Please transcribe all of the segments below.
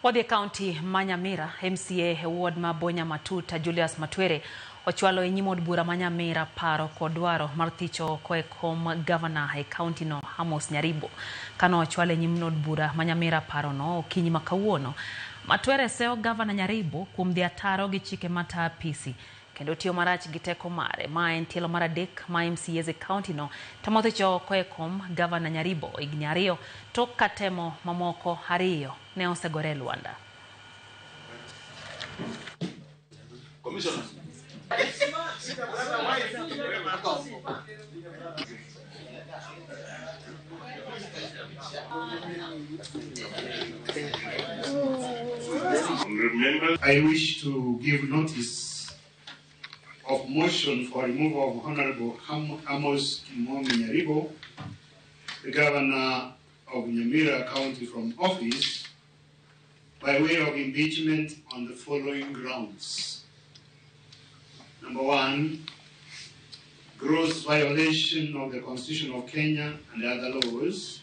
Wadhi e kaunti ma Nyamira, MCA e ward ma Bonya Matuta Julius Matwere ochwalo e nyim od bura ma Nyamira paro kod dwaro mar thicho oko e kom gavana e kaunti no Amos Nyaribo. Kano ochwalo e nyim od bura ma Nyamira paro no okinyi ma kawuono, Matwere seyo gavana Nyaribo kuom dhi ataro gi chike mata apisi kendo tiyo marach gi teko mare. Ma en tielo mar adek ma MCAs e kaunti no temo thicho oko e kom gavana Nyaribo higni ariyo tok ka temo mamoko ariyo ne osegore e lwanda. Honorable members, I wish to give notice of motion for removal of Honorable Amos Kimomi Nyaribo, the Governor of Nyamira County, from office by way of impeachment on the following grounds. Number one, gross violation of the Constitution of Kenya and other laws.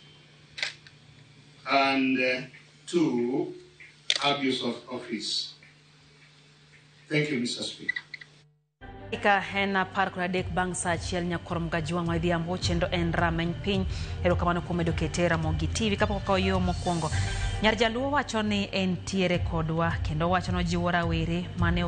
And two, abuse of office. Thank you, Mr. Speaker. Dakika en 13 bang' saa 1 nyakoro Mgajwang' Odhiambo chendo en rameny piny. Erokamano kuom medo kete Ramogi TV. Kapok okawo yo mokwongo, nyar Jaluo wacho ni entiere kodwa kendo wacho ni ojiwo rawere mane